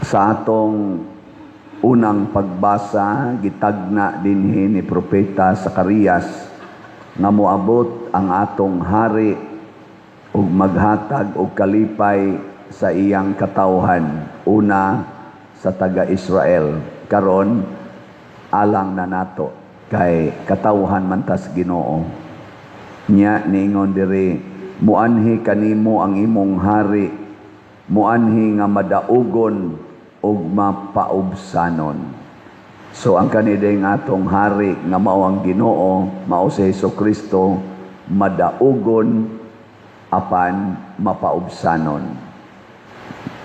Sa atong unang pagbasa, gitagna dinhi ni Propeta Zacarias nga moabot ang atong hari ug maghatag og kalipay sa iyang katawhan, una sa taga-Israel. Karon alang na nato kay katawhan man tas Ginoo. Nya niingon diri, "Muanhi kanimo ang imong hari, muanhi nga madaugon ug mapaubsanon." So ang kanideng atong hari nga mao ang Ginoo, mao si Hesus Kristo, madaugon apan mapaubsanon.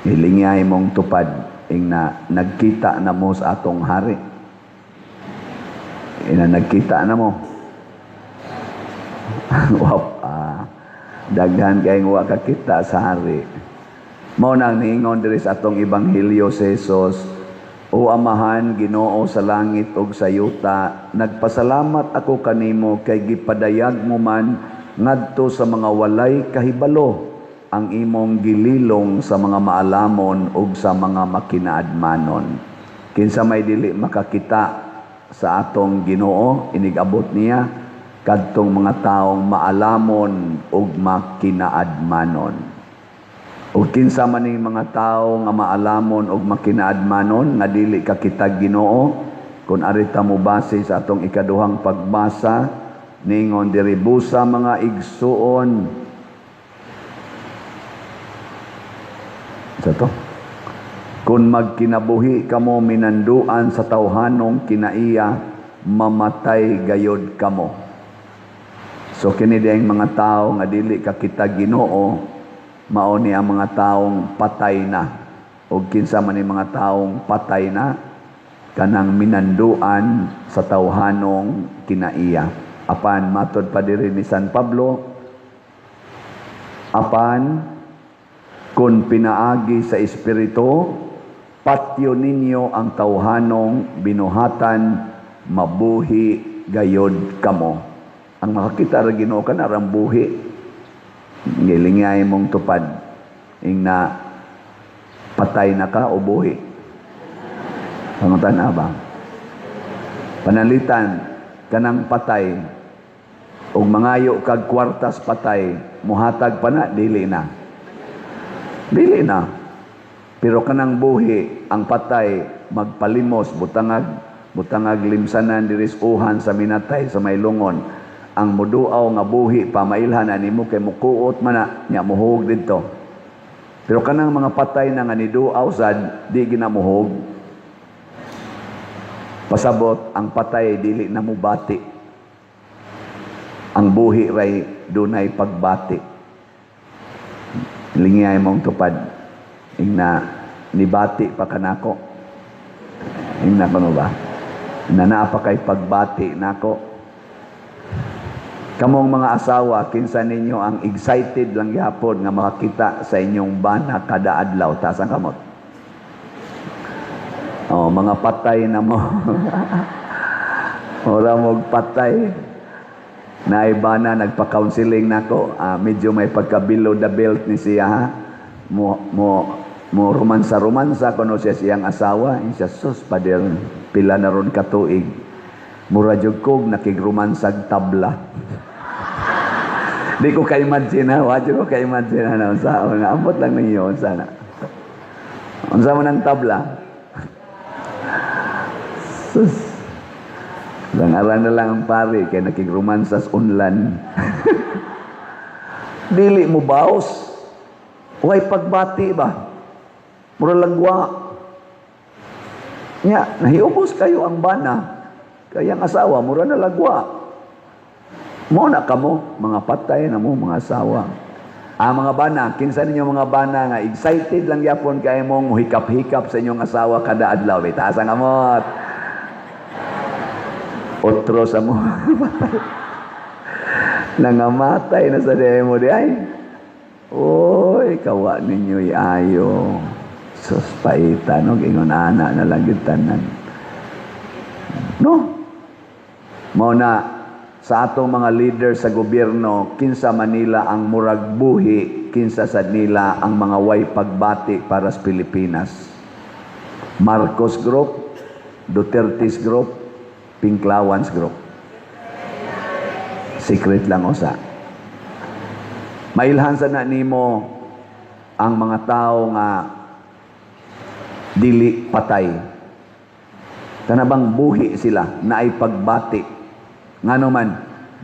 Hilingay mong tupad ing na nagkita na mo sa atong hari. Ina nagkita na mo. Wow, daghan kay wa kakita sa hari. Mao nang niingon diri sa atong ebanghelyo si Jesus, "O Amahan, Ginoo sa langit ug sa yuta, nagpasalamat ako kanimo kay gipadayag mo man ngadto sa mga walay kahibalo ang imong gililong sa mga maalamon ug sa mga makinaadmanon." Kinsa may dili makakita sa atong Ginoo inigabot niya kadtong mga taong maalamon ug makinaadmanon. Ug kinsa man ning mga tawo nga maalamon ug makinaadmanon nga dili kakita Ginoo? Kung arita mo base sa atong ikaduhang pagbasa, ningon diri, "Busa, mga igsuon," sa to, "kung magkinabuhi kamo minanduan sa tawhanong kinaiya, mamatay gayod kamo." So kini diyang mga tao nga dili kakita Ginoo, mao ni ang mga taong patay na. O kinsa man ni mga taong patay na? Kanang minanduan sa tawhanong kinaiya. Apan matod pa diri ni San Pablo, "Apan kung pinaagi sa Espiritu patyo ninyo ang tawhanong binuhatan, mabuhi gayod kamo." Ang makakita ra Ginoo kana rang buhi. Ngilingay mong tupad ing na patay na ka o buhi. Pangutan ba? Panalitan kanang patay ug mangayo kag kwartas patay, muhatag pa na? Dili na. Dili na. Pero kanang buhi, ang patay magpalimos, butangag butangag limsanan diri sa uhan sa minatay sa may lungon. Ang muduaw nga buhi pa, mailhan ani mo kay mukuot man na nya muhog didto. Pero kanang mga patay na nga niduaw sad, di ginamuhog. Pasabot, ang patay dili na mubati. Ang buhi ray dunay pagbati. Lingiyay mong tupad ing na nibati pa kanako. Ing na kuno ba? Na naa pa kay pagbati nako. Kamong mga asawa, kinsa ninyo ang excited lang gyapon nga makakita sa inyong bana kada adlaw? Taas ang kamot. Oh, mga patay na mo. Ora mog patay. Naay bana nagpa-counseling nako, medyo may pagka-below the belt ni siya ha. Mo romansa-romansa kuno siya siyang asawa. Siya, "Sus, pader, pila na ron katuig. Mura jud kog nakigromansag tabla." Di ko ka-imagine ha, wa ko ka-imagine ha, na unsa nga ambot lang ninyo unsa na. Unsa man ang tabla? Sus. Lang ara na lang ang pare kay nakigromansas unlan. Dili mo baos. Way pagbati ba? Mura langwa. Nya, nahiubos kayo ang bana. Kaya ang asawa, mura na lagwa. Mo na kamo, mga patay na mo, mga asawa. Ah, mga bana, kinsa ninyo mga bana nga excited lang yapon kay mong hikap-hikap sa inyong asawa kada adlaw? Itaas ang kamot. Otro sa mo. Nangamatay na sa demo di ay. Oy, kawa ninyo ayo. Sus, paita no, ingon ana na lang gyud tanan. No? Mao na sa atong mga leader sa gobyerno, kinsa Manila ang murag buhi, kinsa sa nila ang mga way pagbati para sa Pilipinas? Marcos Group, Duterte's Group, Pinklawans Group. Secret lang usa. Mailhan sa na nimo ang mga tao nga dili patay. Kanabang buhi sila na ay pagbati. Ngano man,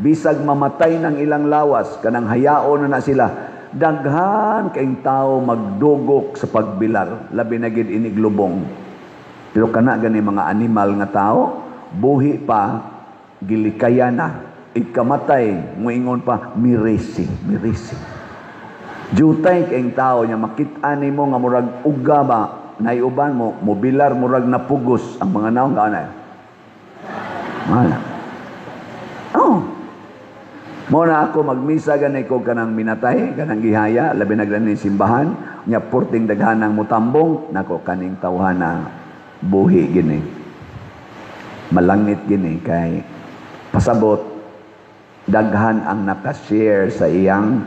bisag mamatay ng ilang lawas, kanang hayaon na na sila, daghan kayong tao magdugok sa pagbilar, labi na gid iniglubong. Pero kana gani mga animal nga tao, buhi pa, gilikaya na, ikamatay, muingon pa, mirisi, mirisi. Jutay kayong tao niya makita nimo nga murag uga ba, naiuban mo, mobilar murag napugos ang mga naong kaana. Wala. Oh. Mo na ako magmisa gani ko kanang minatay, kanang gihaya, labi na gani simbahan, nya purting daghanang mutambong, nako, kaning tawhana buhi gini. Malangit gini kay pasabot daghan ang nakashare sa iyang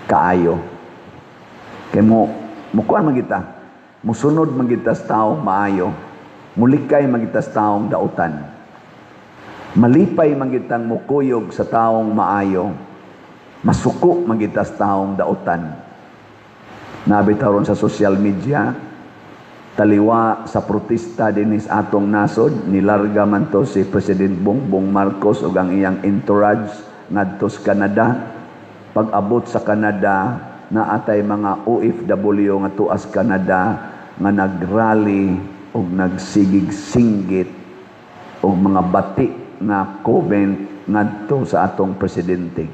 kaayo. Kay mo mukuan man kita, musunod man kita sa taong maayo, mulikay man kita sa taong dautan. Malipay man kitang mukuyog sa taong maayo, masuko man kita sa taong dautan. Nabitaw ron sa social media, taliwa sa protesta dinis atong nasod, nilarga man to si President Bongbong Marcos ug ang iyang entourage ngadto sa Canada. Pag-abot sa Canada, naatay mga OFW nga tuas Canada nga nagrally ug nagsigig singgit og mga bati nga comment ngadto sa atong presidente.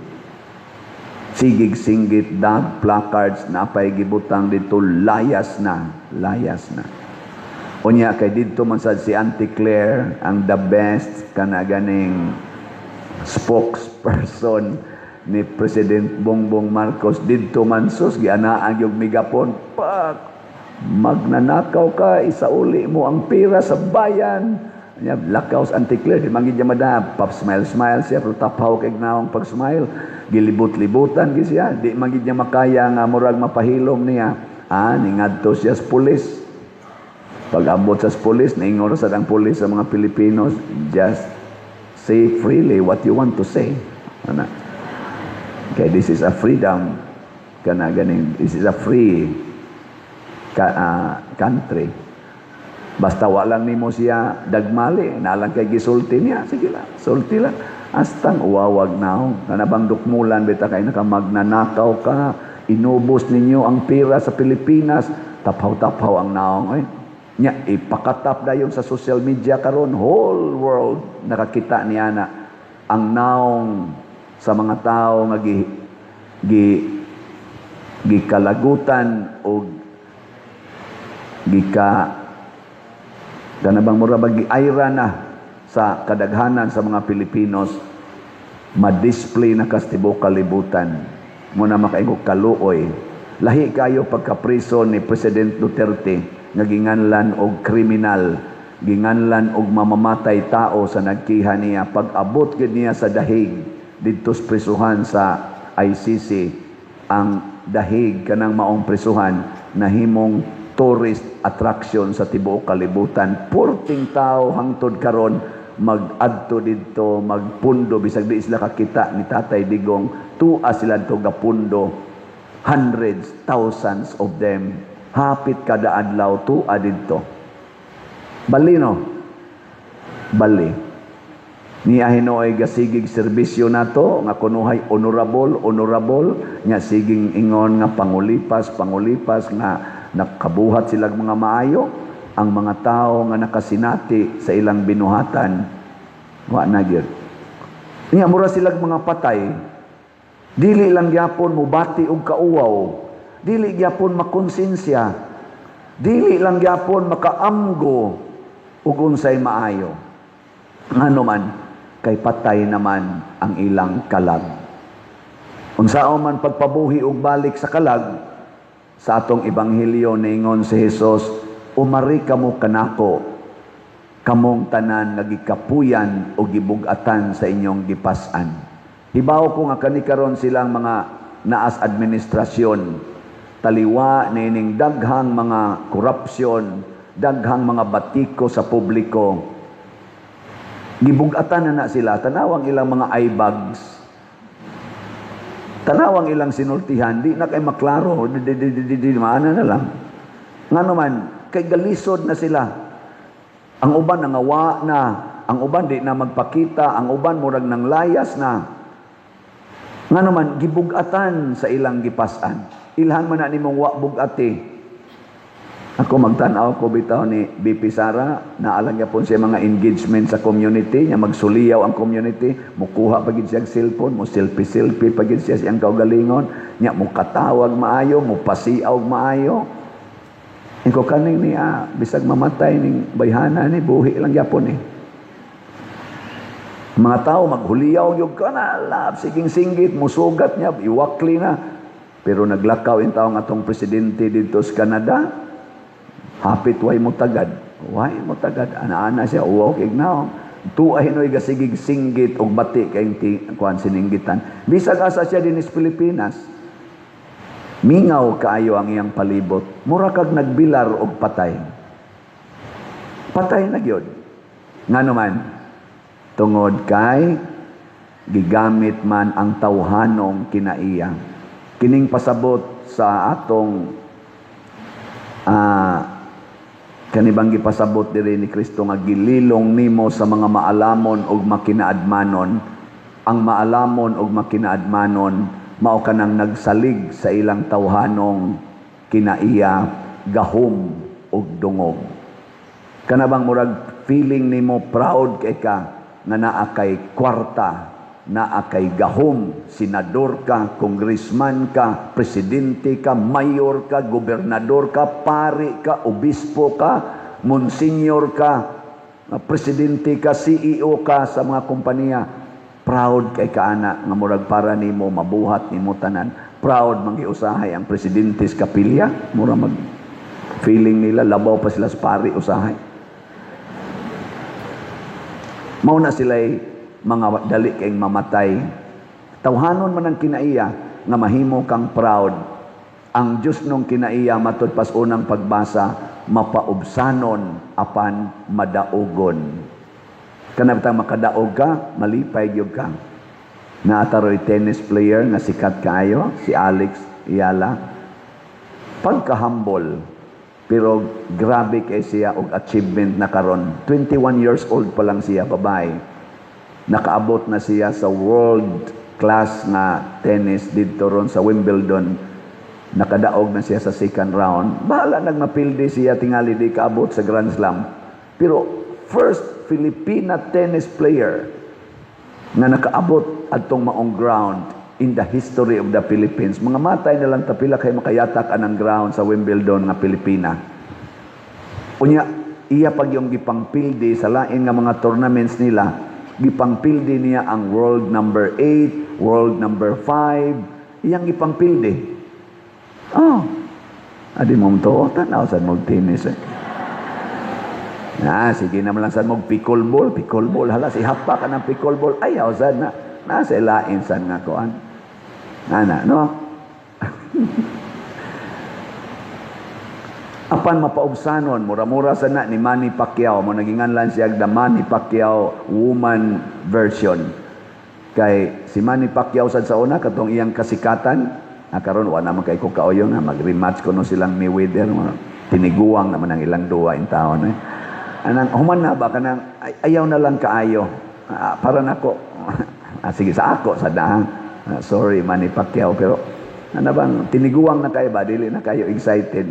Sigig singgit, dag placards na pay gibutang dito, "Layas na, layas na." Unya kay didto man sad si Auntie Claire, ang the best kana ganing spokesperson ni President Bongbong Marcos, didto man sus gianaan yung megapon, "Pak, magnanakaw ka, isauli mo ang pera sa bayan." Nya lakaw sa Auntie Claire, di man gid niya madahab, pap smile smile siya pero tapaw kay naong pag smile, gilibot-libutan gyud siya, di man gid niya makaya nga murag mapahilom niya. Ah, ningadto siya sa pulis. Pag abot sa pulis, niingon sa ang pulis sa mga Pilipinos, "Just say freely what you want to say." Ana. Okay, this is a freedom kana ganing, this is a free country. Basta wa lang nimo siya dagmali, na lang kay gisulti niya, sige lang, sulti lang. Astang uwawag naong, kana bang dukmulan bita kay naka magnanakaw ka, inubos ninyo ang pera sa Pilipinas, taphaw-taphaw ang naong. Ay, nya ipakatap dayon sa social media karon, whole world nakakita niya na ang naong sa mga tao nga gi, gi gikalagutan o gika kana bang mura ba giayra na sa kadaghanan sa mga Pilipinos, ma-display na kas tibuok kalibutan mo na makaingo kaluoy. Lahi kayo pagkapriso ni President Duterte nga ginganlan og kriminal, ginganlan og mamamatay tao sa nagkiha niya. Pag-abot gid niya sa Dahig, didto sa prisuhan sa ICC, ang Dahig kanang maong prisuhan nahimong tourist attraction sa tibuok kalibutan. Purting tao hangtod karon mag-adto didto, magpundo, bisag di sila kakita ni Tatay Digong, tua sila dito gapundo, hundreds, thousands of them, hapit kada adlaw tua didto. Bali no? Bali. Niya hinuoy gasigig serbisyo nato nga kunuhay honorable, honorable, nya siging ingon nga pangulipas, pangulipas nga nakabuhat silang mga maayo, ang mga tao nga nakasinati sa ilang binuhatan wa na gyud. Nya mura silang mga patay. Dili lang gyapon mubati og kauwaw, dili gyapon makonsensya, dili lang gyapon makaamgo ug unsay maayo. Ngano man kay patay naman ang ilang kalag. Unsaon man pagpabuhi og balik sa kalag? Sa atong ebanghelyo niingon si Jesus, "Umari kamo kanako, kamong tanan nga gikapuyan o gibug-atan sa inyong gipas-an." Hibaw ko nga kani karon silang mga naas administrasyon, taliwa niining daghang mga korupsyon. Daghang mga batiko sa publiko. Gibugatan na na sila. Tanawang ilang mga eye bags. Tanawang ilang sinultihan, di na kay maklaro, di, di, di, di, di, di, maana na lang. Nga naman, kay galisod na sila. Ang uban nangawa na, ang uban di na magpakita, ang uban murag nang layas na. Nga naman, gibugatan sa ilang gipasan. Ilhan man na nimong wa bugati. Ako magtan-aw ko bitaw ni BP Sara, naalang niya po siya mga engagement sa community, niya magsuliyaw ang community, mukuha pa gid siya og cellphone, mo selfie-selfie pa gid siya siyang kaugalingon, niya mukatawag maayo, mupasiaw maayo. Inko kaning niya, bisag mamatay ning bayhana ni buhi lang gyapon eh. Mga tao maghuliyaw gyud ka na, lab, siging singgit, musugat niya, iwakli na. Pero naglakaw in taong atong presidente dito sa Canada, hapit way mo tagad. Way mo tagad. Ana-ana siya, uwaw kig naong. Tuwa hinoy gasigig singgit og bati kay kuan sininggitan. Bisag asa siya dinhi sa Pilipinas, mingaw kaayo ang iyang palibot. Mura kag nagbilar og patay. Patay na gyud. Ngano man, tungod kay gigamit man ang tawhanong kinaiya. Kining pasabot sa atong kanibang gipasabot diri ni Kristo nga gililong nimo sa mga maalamon ug makinaadmanon. Ang maalamon ug makinaadmanon mao kanang nagsalig sa ilang tawhanong kinaiya, gahom ug dungog. Kana bang murag feeling nimo proud kay ka nga naa kay kwarta, naa kay gahom, senador ka, congressman ka, presidente ka, mayor ka, gobernador ka, pari ka, obispo ka, monsenyor ka, presidente ka, CEO ka sa mga kompanya. Proud kay kaana nga murag para nimo mabuhat nimo tanan. Proud man usahay ang presidente sa kapilya, mura mag feeling nila labaw pa sila sa pari usahay. Mao na sila'y mga dali kayong mamatay. Tawhanon man ang kinaiya nga mahimo kang proud. Ang Diyos nung kinaiya matud pas unang pagbasa, mapaubsanon apan madaugon. Kana bitang makadaog ka, malipay gyud ka. Naataroy tennis player nga sikat kaayo, si Alex Eala. Pagka-humble, pero grabe kay siya og achievement na karon. 21 years old pa lang siya, babae. Nakaabot na siya sa world class nga tennis didto ron sa Wimbledon. Nakadaog na siya sa second round. Bahala nagmapildi siya tingali di kaabot sa Grand Slam. Pero first Filipina tennis player nga nakaabot adtong maong ground in the history of the Philippines. Mga matay na lang tapila kay makayatak anang ground sa Wimbledon nga Pilipina. Unya, iya pag yung gipangpildi sa lain nga mga tournaments nila, gipangpildi niya ang world number 8, world number 5, iyang gipangpildi. Oh, adi mo to, tanaw sa mo tennis eh. Na, sige naman lang sa mo pickleball, pickleball, hala, si hapa ka ng pickleball, ayaw sad na, nasa lain sad nga kuan. Ana, no? Apan mapaubsanon, mura-mura sa na ni Manny Pacquiao, mo naginganlan siya the Manny Pacquiao woman version. Kay si Manny Pacquiao sad sa una katong iyang kasikatan, karon wa naman kay ko kaoyo nga mag-rematch kuno silang Mayweather, tiniguang naman ang ilang duwa in taon eh. Anang human na ba kanang ayaw na lang kaayo. Para nako. Sige sa ako sa dahang. Sorry Manny Pacquiao, pero ano bang tiniguang na kayo ba, dili na kayo excited.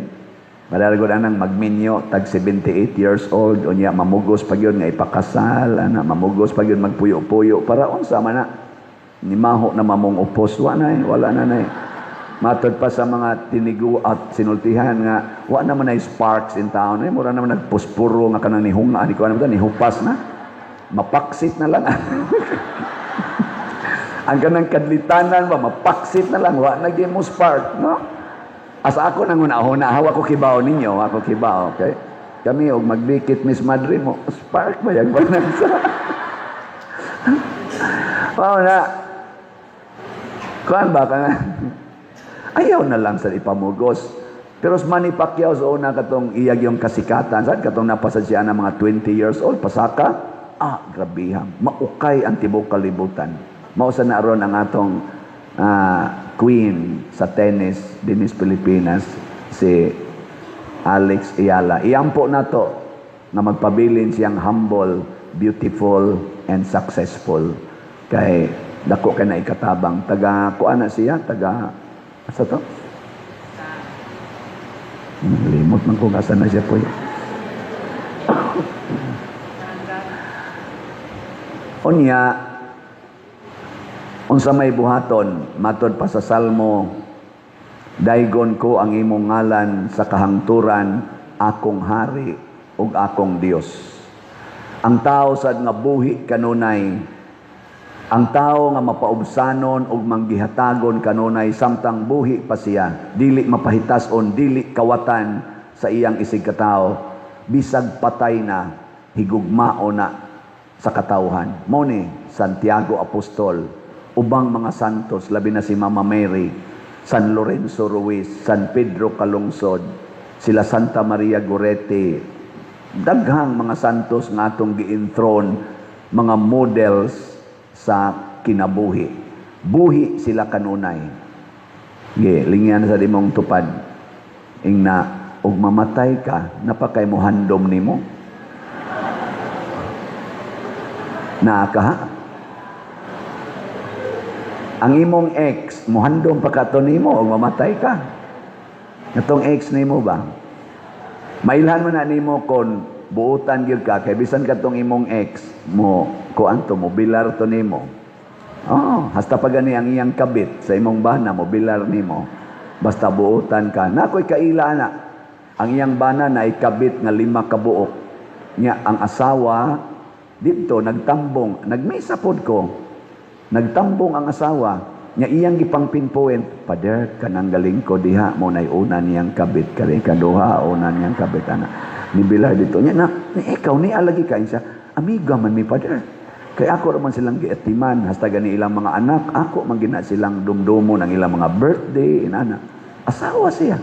Madaragod anang magminyo tag 78 years old unya mamugos pag yun nga ipakasal ana, mamugos pag yun magpuyo-puyo para unsa man na nimaho na mamong upos, wa na eh, wala na na eh. Matod pa sa mga tinigu at sinultihan nga wa naman ay sparks in town eh, mura naman nagpuspuro nga kanang nihunga ni kuan ni hupas na mapaksit na lang. Ang kanang kadlitanan ba mapaksit na lang, wa na gyud mo spark, no? Asa ako nang una-una, hawa ko kibaw ninyo, ako kibaw, okay? Kami og magdikit Miss Madre mo, spark ba yag ba sa? Mao na. Kuan ba ka na? Ayaw na lang sa ipamugos. Pero si Manny Pacquiao sa una, katong iyag yung kasikatan, sad katong napasad siya na mga 20 years old, pasaka, ah, grabiha. Maukay ang tibok kalibutan. Mao sa na aron ang atong queen sa tennis dinis Pilipinas, si Alex Eala. Iampo nato nga magpabilin siyang humble, beautiful, and successful. Kay dako kay na ikatabang. Taga kuan na siya, taga asa to? Limot man kung asa na siya po. Unya, unsa may buhaton, matod pa sa Salmo, "Daygon ko ang imong ngalan sa kahangturan, akong hari ug akong Dios." Ang tao sad nga buhi kanunay, ang tao nga mapaubsanon ug manggihatagon kanunay samtang buhi pa siya, dili mapahitason, dili kawatan sa iyang isig katao, bisag patay na, higugmao na sa katawhan. Mao ni Santiago Apostol, ubang mga santos, labi na si Mama Mary, San Lorenzo Ruiz, San Pedro Calungsod, sila Santa Maria Goretti, daghang mga santos nga atong gi-enthrone, mga models sa kinabuhi. Buhi sila kanunay. Ge, lingyan sa imong tupad. Ingna, ug mamatay ka, napakay mo handom nimo. Naa ka ha? Ang imong ex, muhandom pa ka to nimo ug mamatay ka. Katong ex nimo ba? Mailhan man na nimo kon buutan gyud ka kay bisan katong imong ex mo kuan to, mo bilar to nimo. Oh, hasta pa gani ang iyang kabit sa imong bana mo bilar nimo. Basta buutan ka. Na ako'y kaila na. Ang iyang bana na ikabit nga 5 ka buok. Nya ang asawa didto nagtambong, nagmisa pod ko. Nagtambong ang asawa, nya iyang gipang pinpoint, "Pader, kanang galing ko diha mo nay una niyang kabit, kari kaduha una niyang kabit ana." Ni bilar dito nya na, ni ikaw ni alagi ka siya, amiga man mi, pader. Kay ako ra man silang giatiman, hasta gani ilang mga anak, ako man gina silang dumdumo ng ilang mga birthday, inana. Asawa siya.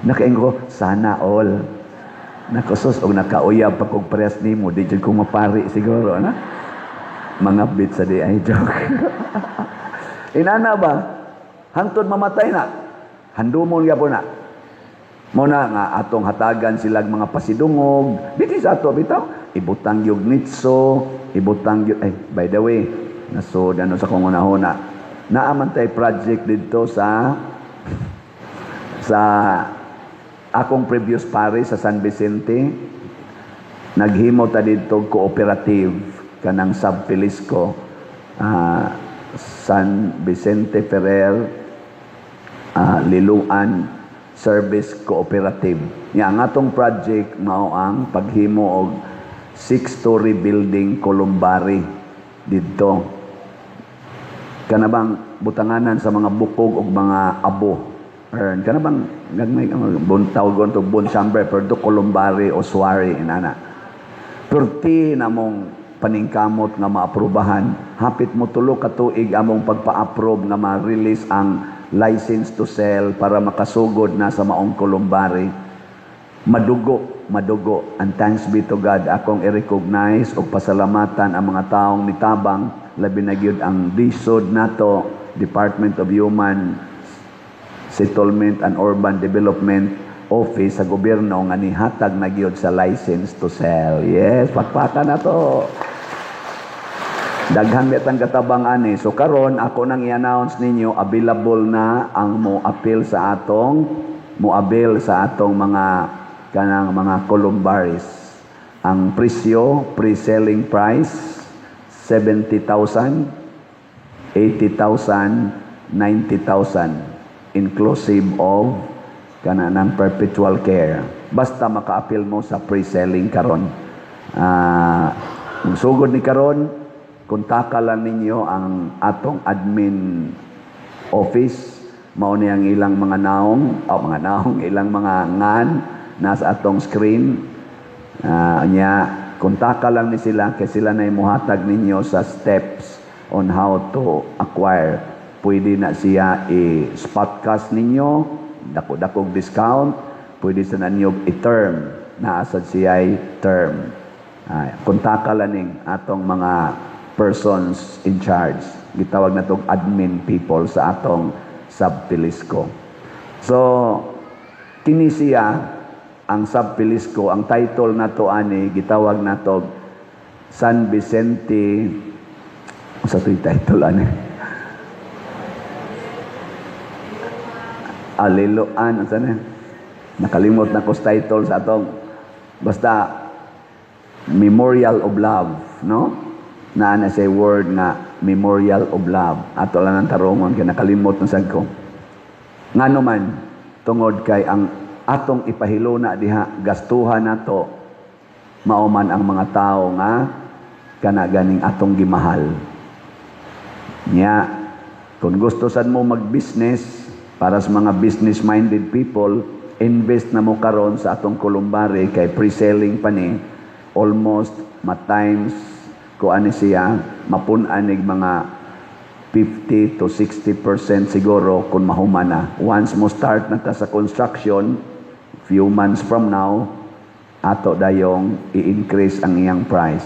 Nakaingon ko, sana all. Nakusos og nakauyab pa kog parehas nimo, di jud ko mapari siguro, na. Mga bit sa di ay joke. Inana ba? Hangtod mamatay na. Handumon gyapon na. Mo na nga atong hatagan silag mga pasidungog. Dito sa ato bitaw, ibutang gyud nitso, ibutang gyud, ay, by the way, nasod ano sa kong unahuna. Naa man tay project didto sa akong previous parish sa San Vicente. Naghimo ta didto cooperative kanang Sub Pilisco, San Vicente Ferrer Liloan Service Cooperative. Nya ang atong project mao ang paghimo og 6-story building columbary didto. Kana bang butanganan sa mga bukog og mga abo. Or kana bang gagmay bon tawgon to bone chamber, pero do columbary o ossuary inana. Perti namong paningkamot nga maaprubahan, hapit mo 3 ka tuig among pagpa-approve nga ma-release ang license to sell para makasugod na sa maong columbary. Madugo, madugo. And thanks be to God, akong i-recognize og pasalamatan ang mga taong nitabang, labi na gyud ang DHSUD nato, Department of Human Settlement and Urban Development Office sa gobyerno nga nihatag na gyud sa license to sell. Yes, pakpaka na to. Daghan bitang katabang ani. So karon ako nang i-announce ninyo, available na ang mo appeal sa atong mo avail sa atong mga kanang mga columbaries. Ang presyo, pre-selling price 70,000, 80,000, 90,000 inclusive of kana ng perpetual care. Basta maka-appeal mo sa pre-selling karon. Sugod ni karon, kontaka lang ninyo ang atong admin office. Mao ni ang ilang mga naong, o mga naong, ilang mga ngan nasa atong screen. Nya, kontaka lang ni sila kay sila na muhatag ninyo sa steps on how to acquire. Pwede na siya i-spot cash ninyo. Dako-dakog discount, pwede sa ninyo i-term. Naa sad siya'y term. Ay, kontaka lang atong mga persons in charge. Gitawag na tong admin people sa atong Sub-Pilisco. So, kini siya, ang Sub-Pilisco, ang title nato ani, gitawag nato San Vicente, sa ito'y title ani? Aliloan, ano na? Nakalimot na ko sa title sa atong, basta, Memorial of Love, no? Naa na say word nga Memorial of Love. Ato lang ang tarungon kay nakalimot na sad ko. Ngano man, tungod kay ang atong ipahiluna diha, gastuhan nato, mao man ang mga tao nga kana ganing atong gimahal. Nya, kung gusto sad mo mag-business, para sa mga business-minded people, invest na mo karon sa atong columbary kay pre-selling pa ni, almost ma-times ko ani siya, mapun-an nig mga 50 to 60% siguro kung mahuman na. Once mo start na ta sa construction, few months from now, ato dayong i-increase ang iyang price.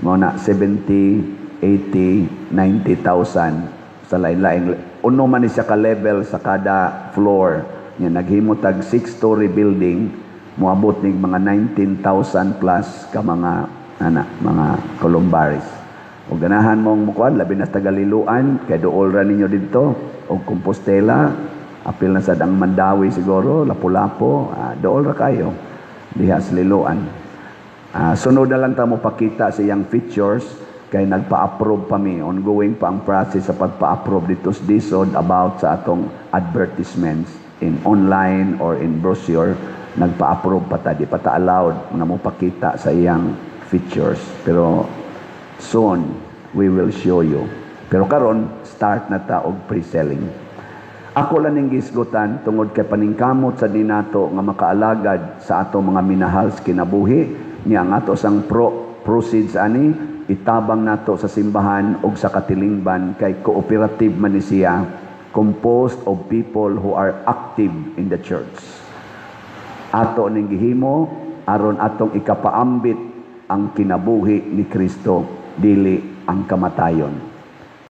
Mo na 70, 80, 90,000 sa lain-lain. Uno man ni siya ka level sa kada floor. Nya naghimo tag 6-story building, moabot nig mga 19,000 plus ka mga ana, mga columbaries. O ganahan mong mukuan, labi na sa Tagaliluan, kay duol ra ninyo didto, o Compostela, apil na sad ang Mandawi siguro, Lapu-Lapu, duol ra kayo diha sa Liloan. Sunod na lang ta mo pakita sa iyang features kay nagpa-approve pa mi, ongoing pa ang process sa pagpa-approve dito sa DHSUD about sa atong advertisements in online or in brochure. Nagpa-approve pa ta, di pa ta allowed nga mo pakita sa iyang features, pero soon we will show you. Pero karon start na ta og pre-selling. Ako lang ning gisgutan tungod kay paningkamot sa dinato nga makaalagad sa ato mga minahal sa kinabuhi niya. Ang ato sang proceeds ani itabang nato sa simbahan ug sa katilingban kay cooperative man ni siya, composed of people who are active in the church. Ato ning gihimo aron atong ikapaambit ang kinabuhi ni Kristo, dili ang kamatayon.